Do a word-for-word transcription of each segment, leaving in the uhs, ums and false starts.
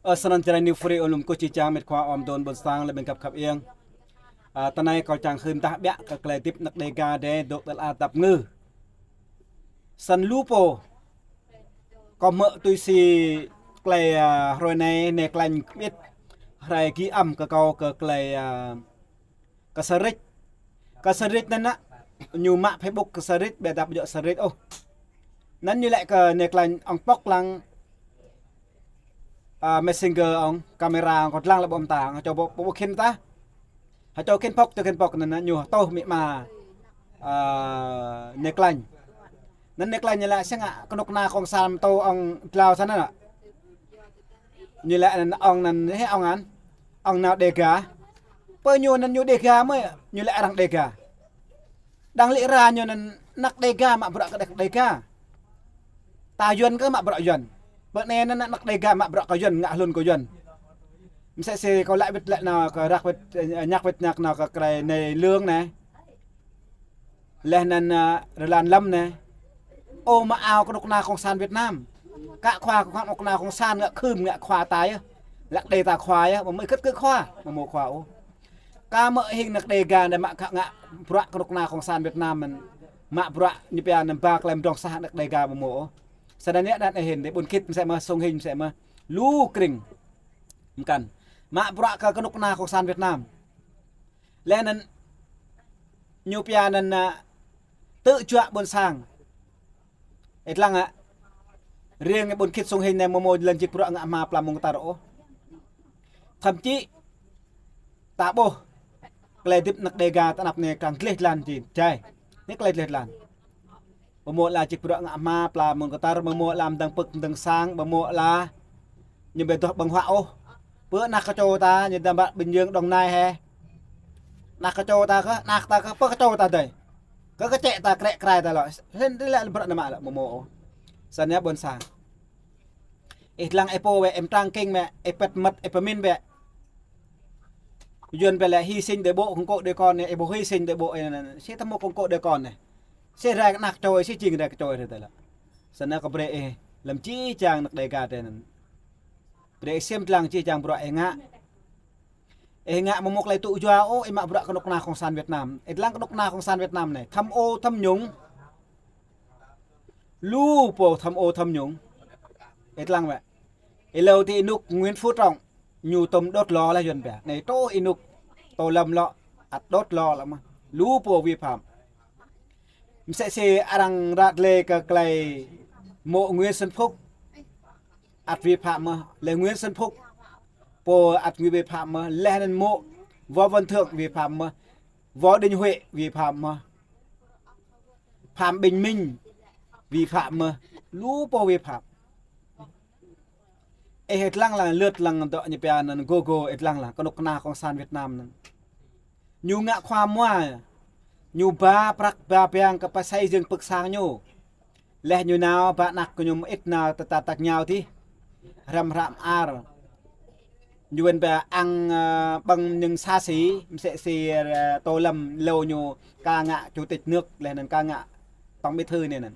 Ơ, snăn čơđai ñu free ôlum kơ či čang mĕt khua ôm đôn ƀôn sang lĕ ƀing găp khăp iêng. Ơ, tơ anai kâo čang hưn tah ƀiă kơ klei hơdip anăk Đêga dê dôk tơl a tăp ngư. Snăn lu pô. Kâo hmư̆ tui si klei, ơ, hrơi anai, anai klei kơmĭt. Hrơi gih ăm kơ kâo kơ klei, ơ, kơ Sơrĭt. Kơ Sơrĭt anăn, ñu mă Facebook kơ Sơrĭt, ƀiădah ƀu djơ̆ Sơrĭt ôh. Anăn ñu lĕ kơ anai klei ŏng pŏk lăng, ơ, messenger ŏng, kamera ŏng kâo lăng lĕ ƀô̆ mơta, hơčô ƀô̆, ƀô̆ khĭn tah. Hơčô khĭn pŏk, čô khĭn pŏk anăn, ñu tôh mĭ ma, ơ, anai klei. Anăn anai klei ñu lĕ sĕ ngă kơnuk kơna kông san mtô ŏng dlao snăn lĕ. Ñu lĕ anăn ŏng anăn, hĕ ŏng anăn. Ŏng nao Đêga. Pơ ñu anăn ñu Đêga mơ̆, ñu lĕ arăng Đêga. Đang lĕ ra ñu anăn anăk Đêga mă bruă kơ Đêga. Ta Yuăn kơ mă bruă Yuăn. Pơ anai anăn anăk Đêga mă bruă kơ Yuăn, ngă hlŭn kơ Yuăn. Msĕ si kâo lăi wĭt lĕ nao kơ răk wĭt, ơ, ñăk wĭt ñăk nao kơ krei anei Lương anei. Leh anăn, ơ, Rơlan Lâm anei. Ơ, mă ao kơnuk kơna kông san Việt Nam. Kă khua kơnuk kơna kông san ngă khưm ngă khua ta yơh. Lăk đei ta khua yơh, mă mơ̆ kơ̆t kơ khua, mă mơ̆ khua ôh. Kơ mơ̆ hing anăk Đêga anei mă kă ngă bruă kơnuk kơna kông san Việt Nam mơ̆n. Mă bruă ñu pia anăn ba klei mdrŏng sah anăk Đêga mă mơ̆ ôh. Snăn yơh anăn hĭn dê ƀuôn khĭt msĕ mơ̆, sông hing msĕ mơ̆. Lu krĭng. Mkăn. Mă bruă kơ kơnuk kơna kông san Việt Nam. Leh anăn ñu pia anăn, ơ, tơjuă ƀôn sang. Ih lăng ă, riêng ƀuôn khĭt sông hing anei mơ̆ mơ̆ lŏn jik bruă ngă hma pla mơ̆ng kơtar ôh. Thậm chí, ta ƀuh, klei hơdip anăk Đêga tơ anăp anei kăng gleh dlan jing, jai. Anei klei gleh dlan. Mơ̆ mơ̆ la jik bruă ngă hma pla mơ̆ng kơtar, mơ̆ mơ̆ la mdơ̆ng pơ̆k mdơ̆ng sang, mơ̆ mơ̆ la ñu ƀu duah ƀơ̆ng huă ôh. Pơ anăk kơ čô ta, ñu dăm ƀă Bình Dương Đồng Nai hĕ. Anăk kơ čô ta kơ, anăk ta kơ, pơ kơ čô ta dê. Kơ kơ čĕ ta krĕ krai ta lŏ. Hĭn tơlơi bruă anăn mă lŏ mơ̆ mơ̆ ôh. Snăn yơh ƀôn sang. Ih lăng ih pô wĕ, ih mtrang kĭng mĕ, ih pĕt măt, ih pơmĭn wĕ. Yuăn ƀiă lĕ hy sinh để bố, kơ̆ng kô̆ để con anei, ih ƀu hy sinh để bố, ih anăn. Si tơmŏ kơ̆ng kô̆ để con anei. Si rai kơ anăk čô, si jing rai kơ čô ih tơlơi. Snăn kơ brơi ih, lăm či čang anăk Đêga dê anăn. Brơi ih sim lăng či čang bruă ih ngă. Ih ngă mơ̆ mơ̆ klei tŭ jua ôh, ih mă bruă kơnuk kơna kông san Việt Nam. Ih lăng kơnuk kơna kông san Việt Nam anei. Tham ô, tham nhũng. Lu pô tham ô, tham nhũng. Ih lăng wĕ. Ih lăng ti ênuk Nguyễn Phú Trọng. Ñu tŭm đốt lò lah Yuăn pia. Anei tơ ênuk Tô Lâm lŏ. Ăt đốt lò lah mơ̆. Lu pô vi phạm. Msĕ si arăng răt lĕ kơ klei mŏ Nguyễn Xuân Phúc. Ăt vi phạm mơ̆, lĕ Nguyễn Xuân Phúc. Pô ăt Nguyễn vi phạm mơ̆, leh anăn mŏ Võ Văn Thưởng vi phạm mơ̆, Võ Đình Huệ vi phạm mơ̆, Phạm Bình Minh vi phạm mơ̆, lu pô vi phạm. Ih lăng lăng lơ̆t lăng dŏ ñu pia anăn Google ih lăng lăng, kơnuk kơna kông san Việt Nam anăn. Ñu ngă khua mua, ñu ba prăk ba biang kơ pơsei jơ̆ng pơ̆k sang ñu. Leh ñu nao ba anăk kơ ñu mơit nao tơtat tăk ñao dih. Hrăm hră mơar. Ñu wĕn ba ang, ơ, ƀơ̆ng mơñơ̆ng sa si, msĕ si, ơ, Tô Lâm lŏ ñu ka ngă chủ tịch nước, leh anăn ka ngă tổng bí thư anei anăn.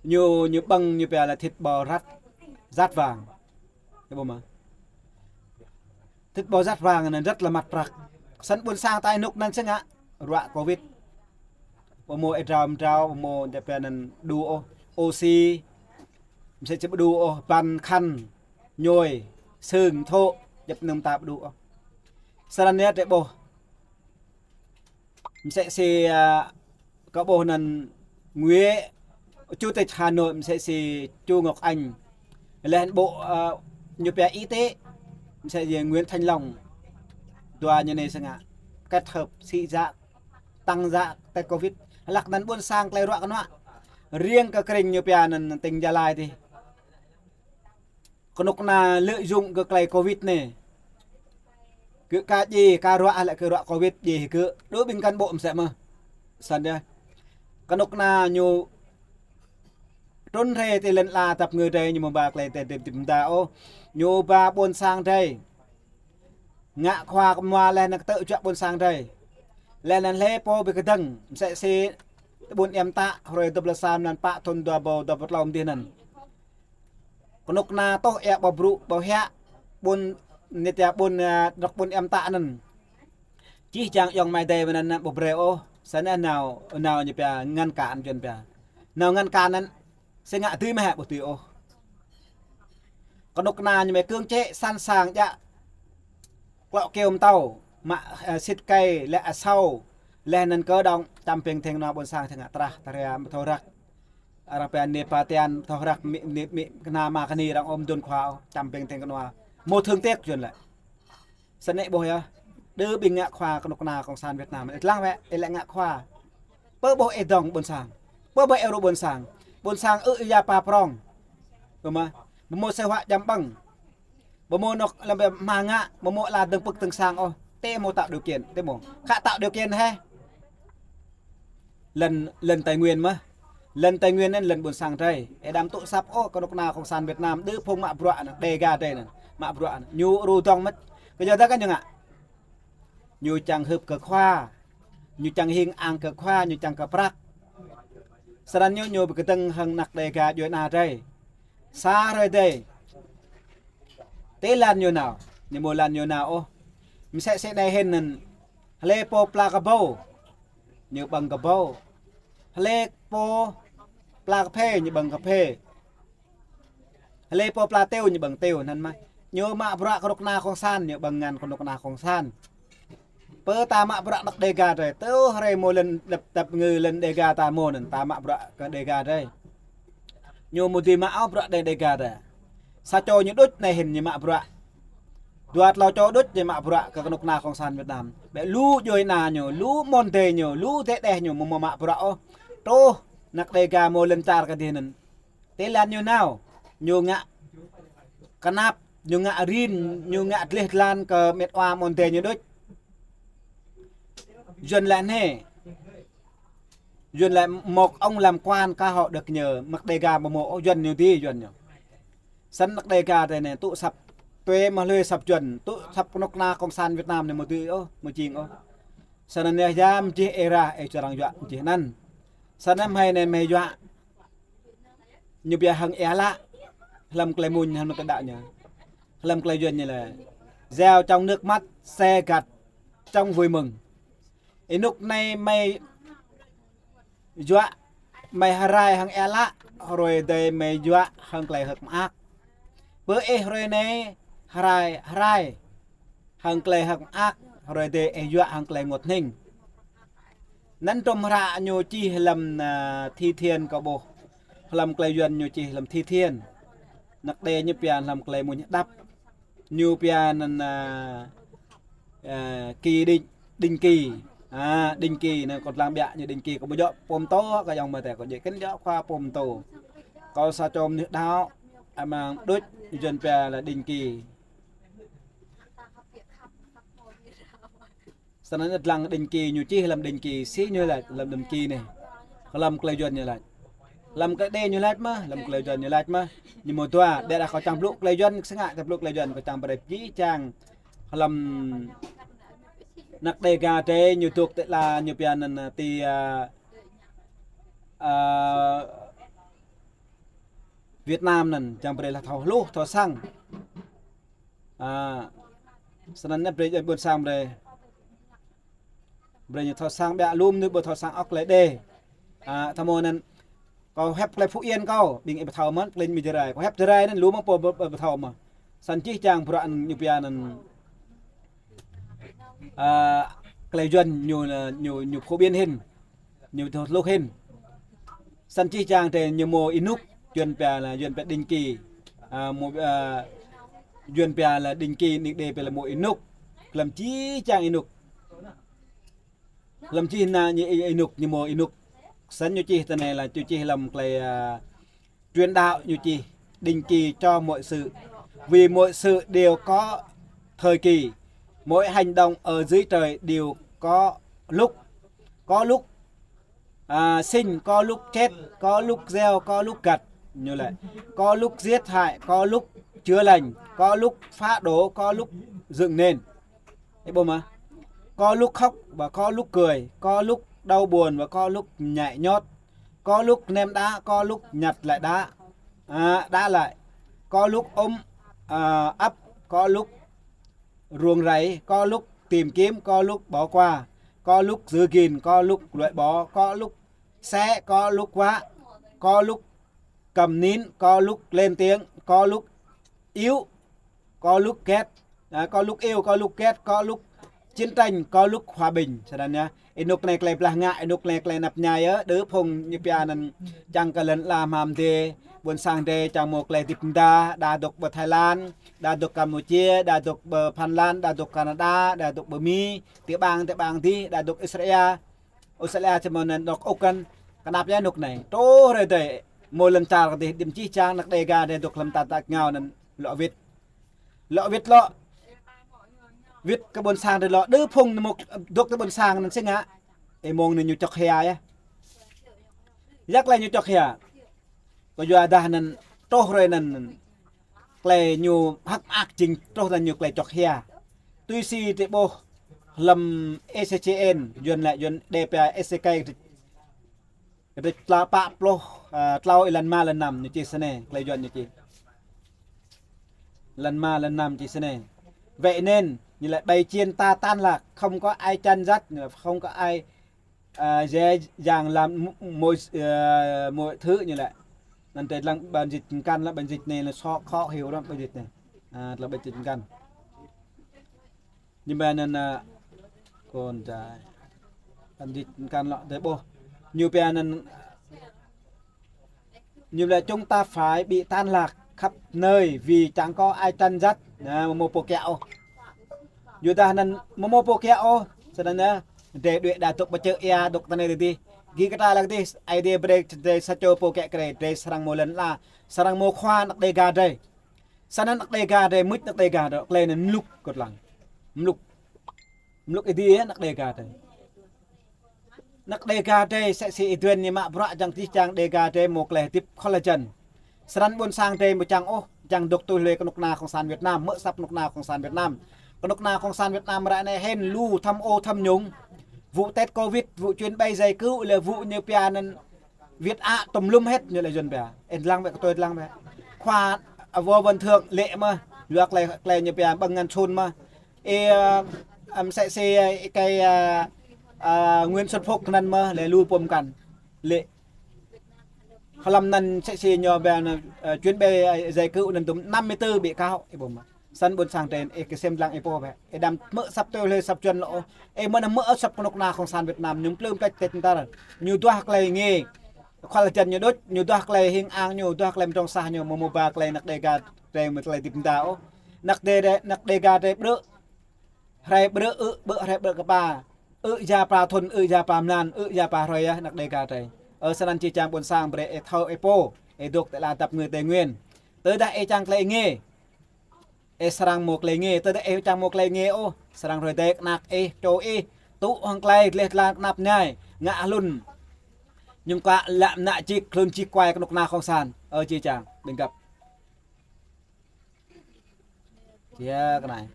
Ñu, ñu ƀơ̆ng ñu pia lĕ thịt bò rát, rát vàng. Ih ƀuh mơ̆. Thịt bò rát vàng anăn rất là măt prăk. Snăn ƀôn sang ta ênuk anăn sĕ ngă ruă Covid. Ƀu mơ̆ ih drao mdrao, ƀu mơ̆ djăp anăn đu ôh. Oxy. Msĕ či ƀu đu ôh, ban khăn, ñôi, sưng, thô, djăp anăn ta ƀu đu ôh. Snăn yơh drei ƀuh. Msĕ si, ơ, kơ ƀuh anăn Nguyễn, Chủ tịch Hà Nội msĕ si Chu Ngọc Anh. Leh anăn bộ, ơ, ñu pia y tế, msĕ si Nguyễn Thanh Long. Dua ñu anei sĕ ngă kết hợp sĭ jă, tăng jă test Covid. Hlăk anăn ƀôn sang klei ruă kơnuă. Riêng kơ krĭng ñu pia anăn tỉnh Gia Lai dih. Kơnuk kơna lợi dụng kơ klei Covid anei. Gơ̆ ka djiê, ka ruă lĕ kơ ruă Covid djiê gơ̆. Đơ ƀing cán bộ msĕ mơ̆. Snăn yơh. Kơnuk kơna ñu trŭn rai ti lăn ala tăp ngư drei ñu mơ̆ ba klei tê dip dip mda ôh. Ñu ba ƀôn sang drei. Ngă khua kơ mua leh anăn kơtơ̆ juă ƀôn sang drei. Leh anăn hlei pô bi kơdơ̆ng. Msĕ si tơ ƀuôn Êm Tă, hrơi dua pluh sa mlan pă thŭn dua êbâo dua pluh tlâo mơ̆ng dih anăn. Kơnuk kơna tŏh ĕ ƀâo brŭ, ƀâo hiă. ƀôn, ñu ta ƀôn, a, rŏk ƀôn em ta anŭn. Čih čang ayŏng amai adơi mơ̆n anŭn ƀu brơi ôh. Sa anai nao, nao ñu pia ngăn cản Yuan pia. Nao ngăn cản anŭn. Sĭt ngă dưi mơ̆ hă ƀu dưi ôh. Kơnuk kơna ñu mơ̆ cưỡng chế sẵn sàng djă klŏ kơyâo mơtâo, mă, ơ, sĭt kơi, lĕ asâo, lĕ anŭn kơ dŏng, čăm ping theng nua ƀôn sang theng ngă trah, tơria mơtâo răk. Arăng pia nê pa tian, mơtâo răk, mĭ, mĭ, mĭ, kơna ma kơni arăng ôm dŭn khua, čăm ping theng kơnua. Mô thương tĕk Yuan lĕ. Sa anai ƀuh yơh. Đơ ƀing ngă khua kơnuk kơna Cộng sản Việt Nam. Ih lăng wĕ, ih lĕ ngă khua. Pơ ƀuh ih dŏng ƀôn sang. Pơ ƀuh ih rŭ ƀôn sang. Ƀôn sang ư̆ ia pa prong. Ƀu mơ̆. Ƀu mơ̆ sĕ huă jăm ƀơ̆ng. Ƀu mơ̆ nŏk lăm ƀĕ hma ngă. Ƀu mơ̆ la dơ̆ng pơ̆k dơ̆ng sang ôh. Tĕ mơ̆ tạo điều kiện. Tĕ mơ̆. Khă tạo điều kiện hĕ. Lŏn, lŏn Tây Nguyên mơ̆. Lŏn Tây Nguyên anŭn lŏn ƀôn sang drơi. Ih đăm tŭ săp ôh kơnuk kơna Cộng sản Việt Nam. Đơ phung mă bruă anŭn. Đêga drơi anŭn. Mă bruă anŭn. Ñu rŭ dŏng mơ̆t. Kơ yua dah kơ ñu ngă. Ñu čang hưp kơ khua. Ñu čang hing ang kơ khua. Ñu čang kơ prăk. Srăn ñu, ñu ƀu kơdơ̆ng hăng anăk Đêga djuai ană drơi. Sa hrơi adơi. Tĕ lăn ñu nao. Ñu mơ̆ lăn ñu nao ôh. Mơsĕ sĕ anai hĭn anŭn. Hlơi pô pla kơƀâo. Ñu ƀơ̆ng kơƀâo. Hlơi pô pla kơphê, ñu ƀơ̆ng kơphê. Hlơi pô pla têu, ñu ƀơ̆ng têu, anŭn mơ̆. Ñu mă bruă kơnuk kơna Cộng sản, ñu ƀơ̆ng ngăn kơnuk kơna Cộng sản. Pơ ta mă bruă anăk Đêga drơi. Tơ hrơi mơ̆ lŏn dăp, dăp ngư lŏn Đêga ta mơ̆ anŭn, ta mă bruă kơ Đêga drơi. Ñu mơ̆ dưi mă ôh bruă đe Đêga drơi. Sa čô ñu đôč anai hĭn ñu mă bruă. Dua tlâo čô đôč ñu mă bruă kơ kơnuk kơna Cộng sản Việt Nam. Ƀĕ lu djuai ană ñu, lu mơ̆n adơi ñu, lu dêh đeh ñu mơ̆ mă bruă ôh. Truh anăk Đêga mơ̆ lŏn čar kơ dih anŭn. Tĕ lăn ñu nao, ñu ngă kơnăp, ñu ngă rin, ñu ngă dleh dlan kơ mĕt wa mơ̆n adơi ñu đôč. Yuan lĕ anai. Yuan lĕ một ông làm quan có họ được nhờ, anăk Đêga ƀu mơ̆ ôh Yuan ñu dih Yuan ñu. Săn anăk Đêga drơi anai tŭ săp, tui mă hlơi săp Yuan, tŭ săp kơnuk kơna Cộng sản Việt Nam anai mơ̆ dưi ôh, mơ̆ jing ôh. Săn anai yam jih ih rah, ih čơrang yuă jih anŭn. Săn anai mơhai anai mơhai yuă. Ñu pia hăng ia lă. Hlăm tơlơi mŭn hăng anŭn kơ đă ñu. Hlăm tơlơi Yuan ñu lĕ. Gieo trong nước mắt, se gặt trong vui mừng. Ih anŭk anai mơi yuă, mơi hơrai hăng ia lă, hrơi adơi mơi yuă hăng tơlơi hơ̆k mơak. Pơ ih hrơi anai hơrai, hơrai hăng tơlơi hơ̆k mơak, hrơi adơi ih yuă hăng tơlơi ngot hning. Anŭn tơm hră ñu čih hlăm, a, thi thiên kơ ƀuh. Hlăm tơlơi Yuan ñu čih hlăm thi thiên. Anăk đe ñu pia hlăm tơlơi mơ̆ng đăp. Ñu pia anŭn, a, a, kỳ định, định kỳ. A, định kỳ anŭn kâo lăng biă ñu định kỳ kâo ƀu djơ̆ pô mơtô kơ ayŏng amai adơi kâo djơ̆ kơnơ̆ng djơ̆ khua pô mơtô. Kâo sa čô mơnuih đaŏ, amăng đôč Yuan pia là định kỳ. Săn anai lăng định kỳ ñu čih hlăm định kỳ, sĭ ñu laĭ hlăm định kỳ anai. Hlăm tơlơi Yuan ñu laĭ. Hlăm tơlơi đe ñu laĭ mơ̆, hlăm tơlơi Yuan ñu laĭ mơ̆. Ñu mơ̆ dua, ƀiă dah kâo čang blŭ tơlơi Yuan, sĭ ngă kâo blŭ tơlơi Yuan, kâo čang brơi jih jang. Hlăm anăk Đêga drơi ñu dŏ tĕ la ñu pia anŭn ti, a, a, Việt Nam anŭn, čang brơi lah thâo hluh, thâo săng. A, săn anai brơi ƀôn sang brơi. Brơi ñu thâo săng ƀiă lu mơnuih ƀu thâo săng ôh tơlơi đe. A, tơma anŭn kâo hiăp tơlơi Phú Yên kâo, ƀing ih ƀu thâo mơ̆n, tơlơi Mi Jarai. Kâo hiăp Jarai anŭn lu mơ̆n pô ƀu, ƀu, ƀu thâo mơ̆n. Săn jih jang bruă anŭn ñu pia anŭn. A, tơlơi Yuan ñu, ñu, ñu phổ biến hĭn. Ñu thâo hluh hĭn. Săn jih jang drơi ñu mơ̆ ih anŭk, Yuan pia là, Yuan pia định kỳ. A, mơ̆, a, Yuan pia là định kỳ, anăk đe pia là mơ̆ ih anŭk. Hlăm jih jang ih anŭk. Hlăm jih anai ñu ih, ih anŭk, ñu mơ̆ ih anŭk. Săn ñu čih tơ anai là ñu čih hlăm tơlơi, a, truyền đạo ñu čih định kỳ cho mọi sự. Vì mọi sự đều có thời kỳ. Mỗi hành động ở dưới trời đều có lúc. Có lúc, à, sinh, có lúc chết, có lúc gieo, có lúc gặt. Ñu laĭ, có lúc giết hại, có lúc chữa lành, có lúc phá đổ, có lúc dựng nên. Ih ƀuh mơ̆? Có lúc khóc và có lúc cười, có lúc đau buồn và có lúc nhảy nhót, có lúc ném đá, có lúc nhặt lại đá, à, đá lại, có lúc ôm, à, ấp, có lúc run rẩy, có lúc tìm kiếm, có lúc bỏ qua, có lúc giữ gìn, có lúc loại bỏ, có lúc xé, có lúc vạ, có lúc câm nín, có lúc lên tiếng, có lúc yếu, có lúc ghét, à, có lúc yêu, có lúc ghét, có lúc chiến tranh, có lúc hòa bình. Sơđan ya. Ênuk anai tơlơi blah ngă, ênuk anai tơlơi năp ñai ơ, đơ phung ñu pia anŭn čang kơ lŏn ala mơ̆ng adih, ƀôn sang adih čang mơ̆ tơlơi hơdip mơda, đa dŏ ƀơi Thái Lan, đa dŏ Campuchia, đa dŏ ƀơi Phần Lan, đa dŏ Canada, đa dŏ ƀơi Mi, ti ƀang, ti ƀang adih, đa dŏ Israel, Australia, čang mơ̆ anŭn dŏ Úc kăn, kơnăp ya ênuk anai. Truh hrơi adih, mơ̆ lŏn čar adih, đĭ mơ̆ čih čang anăk Đêga adih dŏ lăm ta ta ngao anŭn lŏ wĭt. Lŏ wĭt lŏ. Wĭt kơ ƀôn sang adih lŏ. Đơ phung mơ̆ dŏ tơ ƀôn sang anŭn sĭt ngă. Ê mơ̆ng anai ñu čŏk hia ya. Yua tơlơi ñu čŏk hia. Kơ yua dah anŭn truh hrơi anŭn tơlơi ñu hăk mơak jing truh anŭn ñu tơlơi čŏk hia. Tui si tơƀôh lăm S C N, Yuan lĕ Yuan đe pia S C K, kơdrêč tlâo pă pluh, à, tlâo êlan rơma êlan năm ñu čih snei, tơlơi Yuan ñu čih. Êlan rơma êlan năm čih snei. Vậy nên, ñu laĭ bảy chiến ta tan lạc, không có ai chăn dắt, ñu laĭ không có ai, à, dễ dàng làm m-, mọi, à, mọi thứ ñu laĭ. Anŭn tơlơi lăng bản dịch Kăn lĕ bản dịch anai lĕ sô khó hiểu lắm bản dịch anai. À, tơlơi bản dịch Kăn. Ñu pia anŭn, à, kŏn trai. Bản dịch Kăn lŏ tơƀôh. Ñu pia anŭn, ñu laĭ chúng ta phải bị tan lạc khắp nơi vì chẳng có ai chăn dắt. Anŭn, mơ̆ mơ̆ pô kiaŏ ôh. Yua dah anŭn, mơ̆ mơ̆ pô kiaŏ ôh. Sơđan anŭn, drơi đuaĭ đa dŏ ƀơi čư̆ ia, dŏ tơnai adih. Gih kơtra lăng adih, Ơi Adai brơi drơi sa čô pô kiaŏ kơ drơi, drơi srăng mơ̆ lŏn ala. Srăng mơ̆ khua anăk Đêga drơi. Sơnăn anăk Đêga drơi, mŭt anăk Đêga drơi, tơlơi anŭn mlŭk kơ lăng. Mlŭk. Mlŭk ih dih anăk Đêga drơi. Anăk Đêga drơi, sĕ si ih duen ñu mă bruă jang čih čang Đêga drơi mơ̆ tơlơi hơdip khŏl jăn. Sơnăn ƀôn sang drơi mơ̆ čang ôh, čang dŏ tui hlue kơnuk kơna Cộng sản Việt Nam, mơ̆ săp kơnuk kơna Cộng sản Việt Nam. Kơnuk kơna Cộng sản Việt Nam ră anai hên lu tham ô tham nhũng. Vụ test covid, vụ chuyến bay giải cứu, lĕ vụ ñu pia anŭn Việt Á tùm lum hết ñu lĕ Yuan pia. Ê lăng bĕ kơ tui lăng bĕ. Khua, à, Võ Văn Thưởng lĕ mơ̆. Yua tơlơi, tơlơi ñu pia ƀơ̆ng ngăn sun mơ̆. Ê, à, ăm sĕ si, ê, kơi, à, à, Nguyễn Xuân Phúc anŭn mơ̆, lĕ lu pôm kăn. Lĕ. Hlăm anŭn sĕ si ñu pia anŭn, à, chuyến bay, à, giải cứu anŭn tùm năm mươi tư bị cáo. Ê ƀôh mơ̆. Săn ƀôn sang drơi, ê kơsem lăng ê pô bĕ. Ê đăm mơ̆ săp tui hlue săp Yuan lŏ. Ê mơ̆ anăm mơ̆ săp kơnuk kơna Cộng sản Việt Nam, ñu plưm kăč tĕt ntar. Ñu duah tơlơi ngê. Khua lă jăn ñu đôč, ñu duah tơlơi hing ang ñu, duah tơlơi mơdrŏng sah ñu, mơ̆ mơ̆ ba tơlơi anăk Đêga drơi mơ̆ tơlơi hơdip mơda ôh. Anăk Đê, anăk Đêga drơi ƀrư̆. Hrơi ƀrư̆ ư̆, ƀơ̆ hrơi ƀrư̆ kơpa. Ư̆ ya pa thŭn, ư̆ ya pa mlan, ư̆ ya pa hrơi ya, anăk Đêga drơi. Ơ sơnăn či čang ƀôn sang brơi ê thâo ê pô, ê dŏ tơlơi dăp ngư Tây Nguyên. Tơdah ê čang tơlơi ngê. Ê srăng mơ̆ tơlơi ngê, tơdah ê čang mơ̆ tơlơi ngê ôh, srăng hrơi adih kơnăk ê, čô ê, tŭ hăng tơlơi, gleh tơlơi kơnăp ñai, ngă hlŭn. Ñu kơ lăm nă čik, hlŭn čik kuai kơnuk kơna Cộng sản. Ơ či čang, ƀing găp. Či kơnai.